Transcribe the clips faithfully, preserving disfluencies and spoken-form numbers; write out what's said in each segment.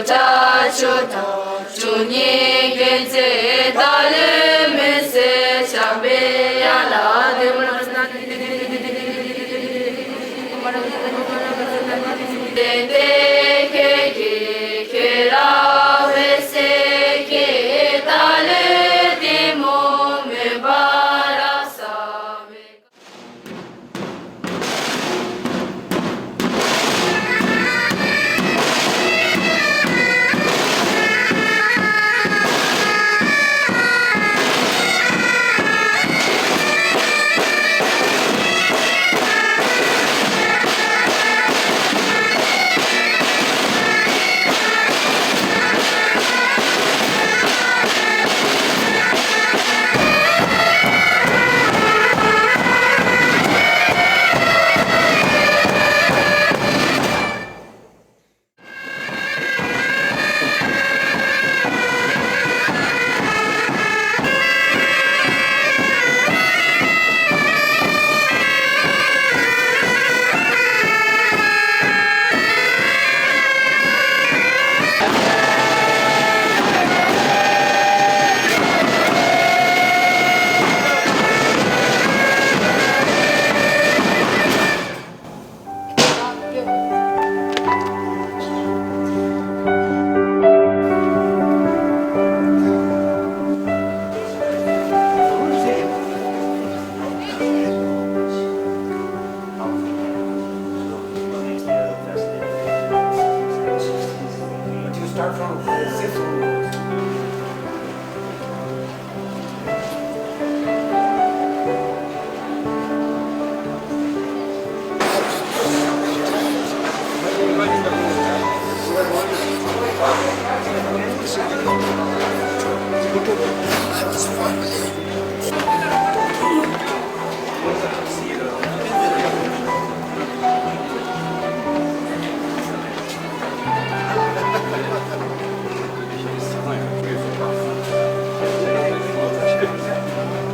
ཆོས་དང་ཆོས་ཉིད་ཀྱི་ཚེ་ད་ལས་མི་ཟད་ཞིང་པའི་ཡན་ལག་བདེ་བར་གནས། དེ་ཁྱེད་ཀྱི་ཁྱེད་རང་བའི་སྲས་ཀྱི་ད་ལས་བདེ་མོ་མོས་པ་རབ་གསལ་བའི།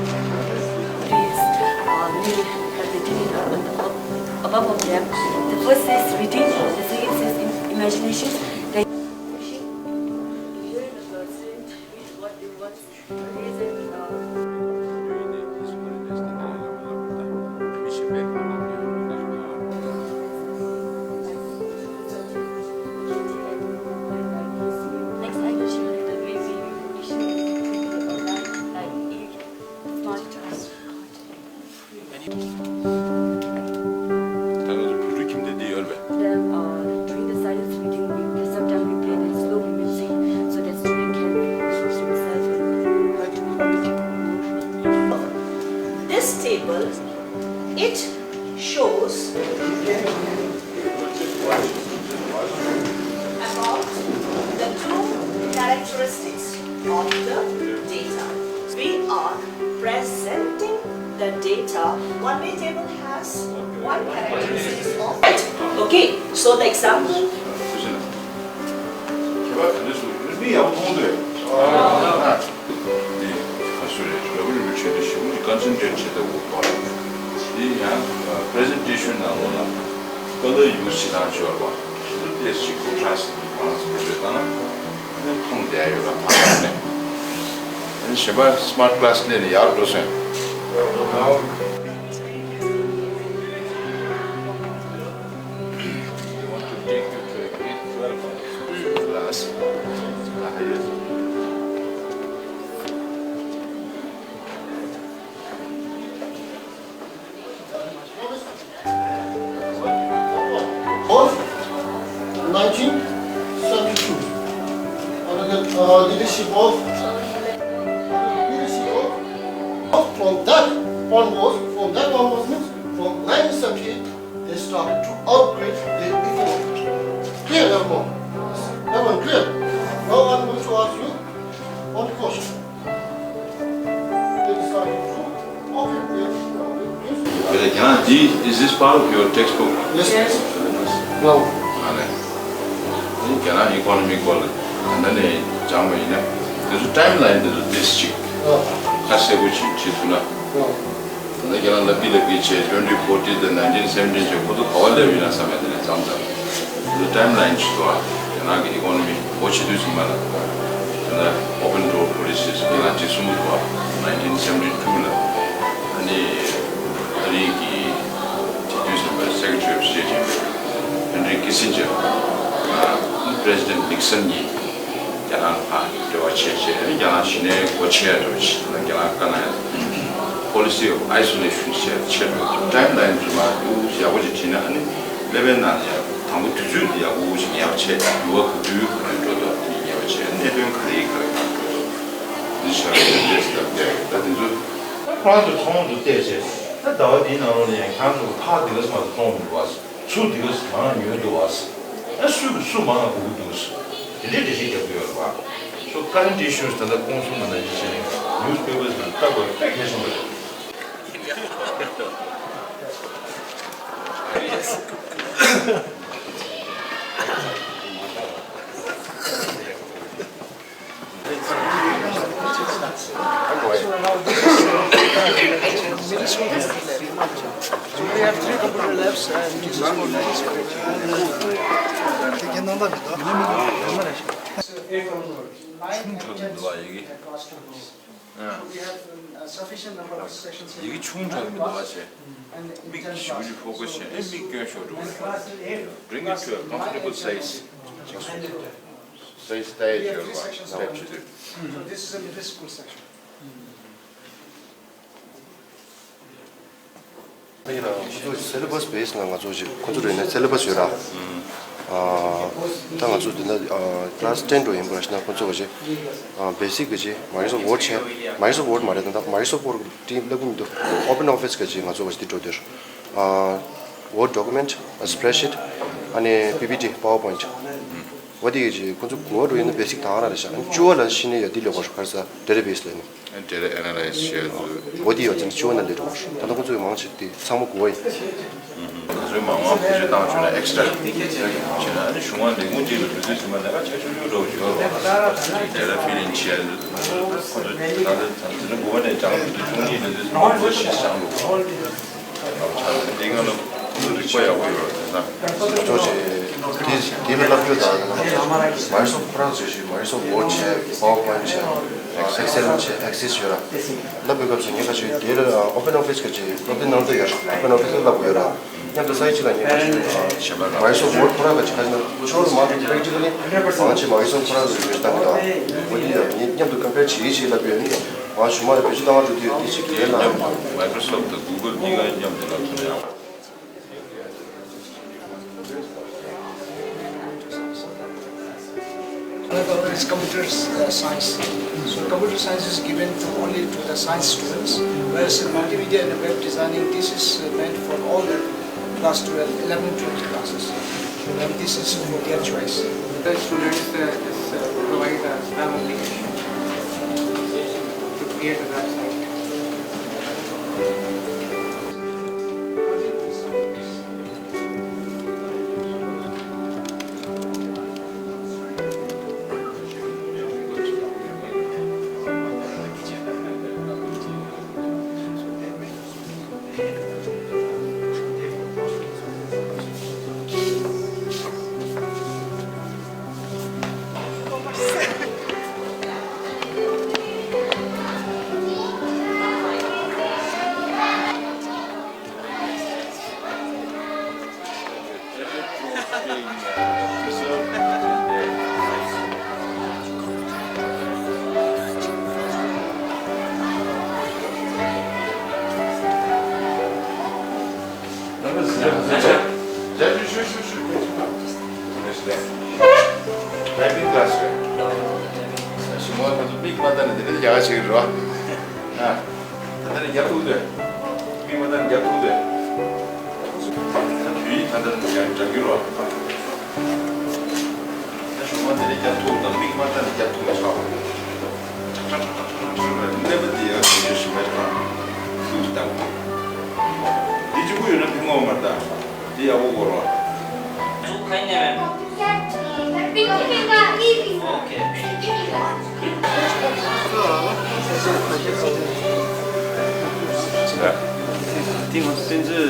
Trees, uh, many have the tree, uh, on the up-, above of them. The first says reading, the second says im-, imagination, the hearing the birds, read what they want. Then, uh, during the silence reading, we, sometimes we play the slow music so that student can immerse himself in the reading. This table, it shows about the two characteristics of the data. We are presenting the data. One way table has one characteristics of. Okay, so the example. ཁྱད་པར་ག་འདྲ་སོང་ཡོད་མི་ཡག་པོ་མཐོང་འདུག་ཨ་ནི་ཁ་སུ་རེད། ར་བུ་རི་བུ་ཆེ་འདི་ཞེ་པོ་ཅིག་ཀོན་སེན་ཊྲེཊ་བྱེད་ཐུབ་དགོས་པ། འདི་ཡང་པི་རི་ཟེན་ཊེ་ཤན་ནང་ལོགས་ལ་ཀ་ལར་ཡུ་སི་བྱེད་སྟངས་ཤོར་བ། ཞེ་པོ་ཏོག་ཙམ་ཅིག་ཀོན་ཊ་ར་སི་ཊི་གི་བང་སི་བེད་སྤྱོད་བཏང་ན་ཨ་ནི་མཐོང་བསྡད་ཡོད་ལ་མ་མཐོང་ནས། ཨ་ནི་གཞན་པ་སི་མཱར་ཊི་ཀི་ལ་སི་སླེབས་ནས་ཡར་འགྲོ་སོང་། Of nineteen seventy-two. Under the, uh, leadership of, leadership of, from that onwards, from that onwards means from nineteen seventy-eight, they started to upgrade their economy. Clear, everyone? Everyone clear? Now I'm going to ask you one question. They decided to upgrade their economy. Well, can I, is this part of your textbook? Yes, yes. No. ཨ་ནི། ཁྱེད་རང་ཨི་ཀོ་ནོ་མི་སྐོར་ལ་ད་ནི་སྦྱངས་པ་ཡིན་ན། དེ་ཚོ་ཊའིམ་ལའིན་དེ་ཚོ་ཏོག་ཙམ་ཅིག་ཁ་གསལ་པོ་ཞིག་བྱེད་ཐུབ་ན། ད་ནི་ཁྱེད་རང་ལབ་ཀྱི་ལབ་ཀྱི་བྱས། ཊུ་ཝེན་ཊི་ཕོར་ཊི་དང་ནའིན་ཊིན་སེ་ཝེན་ཊི་བྱས། ཁོ་ཚོ་ག་པར་སླེབས་ཡོད་ན་བསམ་པའི་དེ་ནས་བརྩམས་ཚར། དེ་ཚོ་ཊའིམ་ལའིན་ཞིག་འདུག་ཨ། རང་གི་ཨི་ཀོ་ནོ་མི་འགོ་ཕྱེ་དུས་ཙམ་པ་ལ། ད་ལྟ་Open Door Policy ཟེར་ལ་ཅིག་གསུངས་འདུག་བ། nineteen seventy two ལ་ཨ་ནི་ཨ་རི་གི་དེ་དུས་ཙམ་པ་Secretary of State ཡིན་པའི་Henry Kissinger ཨ་President Nixon གཉིས་རྒྱ་ནག་ལ་ཕར་འབྲེལ་བ་བྱས་བྱས། ཨ་ནི་རྒྱ་ནག་གཞི་ནས་སྒོ་ཕྱེ་ཡ་འདྲ་བོ་ཞིག་དང་། རྒྱ་ནག་བཀའ་གནང་ཡ། Policy of Isolation ཞེས་བྱས་འདུག Timeline རྫུན་མ་ཡག་པོ་ཞིག་བྲིས་ན་ཨ་ནི་ཀླད་པའི་ནང་ལ་ཡ་དང་པོ་དུས་ཚོད་དེ་ཡག་པོ་ཞིག་ངེས་པ་བྱས། འགྱུར་བ་ག་དུས་ག་དུས་འགྲོ་འདུག་དེ་ངེས་པ་བྱས། གནད་དོན་ག་རེ་ག་རེ་ག་རེ་འགྲོ་འདུག་འདི་ཆགས་ཡོད་རེད་ཟེར་ལབ་བསྡད་ཡོད། ད་དེ་ཚོ་ཁོ་རང་ཚོ་ཚོགས་དབང་དུ་བལྟས་བྱས། ད་ཟླ་བ་འདིའི་ནང་ལོགས་ལ་ཡང་ཁྱེད་རང་ཚོ་ཕར་འདི་ག་ཙམ་མང་ཚོགས་འདུག་བ། ཚུར་འདི་ག་ཙམ་མང་ཉོས་འདུག་བ། ཨ་སུ་སུ་མང་དགོས་ཀྱི་འདུག་དེ་འདྲའི་འགྲེལ་བཤད་རྒྱབ་ཀྱི་ཡོད་རེད་བ། So current issues ད་ལྟ་ཀུང་སུ་ནང་ལ་ཡིན་ཕྱིན་newspapers ནང་ལྟ་དགོས་དཔེ་གལ་ཆེན་པོ་རེད། We have three computer labs and this is for nine students. ཆུང་དྲགས་འདུག་བ་ཡི་གེ། ཡི་གེ་ཆུང་དྲགས་མི་འདུག་བ་བྱས། མིག་ཞིབ་ཞིབ་ཕོག་པོ་བྱས། ཨེ་མིག་སྐྱོན་ཤོར་འགྲོ་གི། Bring it to a comfortable size. Size ད་ཡ་ཡོད་རེད་བ། ད་བྱེད་དུས། So this is a middle school section. ཡིན་ནའང་ཁོ་ཚོ་syllabus base ནང་ང་ཚོ་ཅིག་ཁོ་ཚོ་རེད་ན་syllabus ཡོད་ར། ཨ་ད་ང་ཚོ་འདི་ན་ཨ་class ten འགྲོ་ཡིན་པ་ཞིག་ན་ཁོ་ཚོ་ག་ཅིག་ཨ་basic ག་ཅིག་Microsoft Word བྱས། Microsoft Word མ་རེད། ད་ལྟ་Microsoft Word དེ་ལབ་གི་མི་འདུག Open Office ག་ཅིག་ང་ཚོ་ག་ཅིག་དེ་འགྲོ་དུས་ཨ་Word document, spreadsheet, ཨ་ནི་P P T, PowerPoint འོ་དེ་ག་ཅིག་ཁོ་ཚོ་དགུ་པ་འགྲོ་ཡིན་ན་basic ད་ག་རང་རེད་ཤག་ཨ་ནི་བཅུ་པ་ལ་ཕྱིན་ནས་ཡ་དེ་ལས་ཀ་ཞིག་ག་རེ་ཟ་database ལ་ཡིན། Data analyze བྱས་འདུག་འོ་དེ་ཡོད་ཚད་ནི་བཅུ་པ་ནང་སླེབས་འགྲོ་བ་རེད། ད་ལྟ་ཁོ་ཚོ་ཡི་མང་ཆེ་དེ་ཚང་མ་དགུ་པ་ཡིན། ང་ཚོའི་མང་མང་བེད་སྤྱོད་བཏང་བྱུང་ན་extra བྱས་ན་ཨ་ནི་གཞུང་དབང་ལས་ཁུངས་གཅིག་ལ་འགྲོ་དུས་ཙམ་པ་ལས་ཀ་ཆེ་ཆུང་ཆུང་འདྲ་བོ་ཞིག་ཡོད་རེད་བ། Data fill in བྱས་ཁོ་ཚོ་ད་ལྟ་ད་ལྟ་དགུ་པ་ནས་སྦྱང་འགྲོ་དུས་བཅུ་གཉིས་ལ་དུས་ཙམ་པ་ལོ་བཞི་སྦྱང་འགྲོ་དགོས། འདི་སྒང་ལ་ཁོ་ཚོ་རིག་པ་ཡག་པོ་ཡོད་རེད་ཟེར་ན། ཁོ་ཚོ་ཅིག་དེ་དེ་ལ་བསླབ་རྒྱུ་དང་Microsoft ཁོ་རང་ཚོས་ཤིག Microsoft Word བྱས། PowerPoint བྱས། Excel བྱས། Access ཡོད་ར། བསླབ་པའི་སྐབས་སུ་ངས་ཁ་ཤས་དེ་ལ་Open Office ག་ཅིག་སློབ་དེབ་ནང་དུ་ཡོད་ར། Open Office ལ་བསླབ་དགོས་ཡོད་ར། མཉམ་དུ་ས་ཡི་ཅིག་ལ་ངས་ཁ་ཤས་Microsoft Word ཁོ་རང་ག་ཅིག་ཁ་ཤས་ན་ཁོ་ཚོ་མང་དུ་practically མང་ཆེ་Microsoft ཁོ་རང་ཚོས་ཡོད་ལྟ་གི་འདུག་འོ་དེ་ཡང་ངས་མཉམ་དུ་compare བྱེད་ཡིན་ཞེས་ལབ་ཡོད་ནི། ང་ཞུ་མ་རེད། བེད་སྤྱོད་བཏང་བ་འགྲོ་དུས་དེ་ཅིག་གི་ལན་ལ། Microsoft དང་Google གཉིས་ཀ་མཉམ་དུ་ལ་ཐོན་ཡང་། Another one is computer uh, science. So computer science is given to only to the science students, whereas in multimedia and web designing, this is uh, meant for all the class twelve, eleven and twelve classes. And this is for their choice. The students uh, just uh, provide a web application to create a website. Typing class རེད། ཞི་མོ་ཁོ་ཚོ་མིག་མ་བལྟས་ནས་དེ་འདྲ་རྒྱག་ཆེ་གི་རེད་བ། ཨ། ད་ལྟ་ནས་རྒྱབ་ཐུག་དུས། མིག་མ་བལྟས་ནས་རྒྱབ་ཐུག་དུས། ད་བོད་ཡིག་ད་ལྟ་ནས་ཡང་རྒྱག་གི་རེད་བ། ད་ཞི་མོ་དེ་ནས་རྒྱབ་ཐུག་དང་མིག་མ་བལྟས་ནས་རྒྱབ་ཐུག་ཆགས། ཁྲག་ཁྲག་ཁྲག་ཁྲག་ཁྲག་ཁྲག་གནས་པ་དེ་ཡང་ཞི་མོ་ཞི་མོ་དང་། ཤུགས་ཀྱིས་བཏང་། འདི་གཅིག་པུ་ཡོད་ན་ཕན་གྱི་མ་རེད་ད། འདི་ཡག་པོ་གོ་རོགས། དེ་ང་ཚོ་དཔེ་མཛོད་འཛིན་གྲྭ་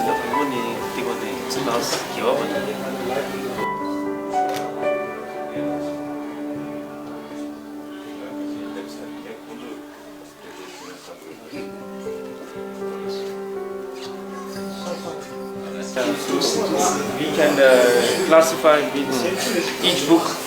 དང་པོ་ནས་འདི་བར་དུ་ཚིག་ནང་རྒྱལ་བ་པ་དང་། We can uh, classify with each book.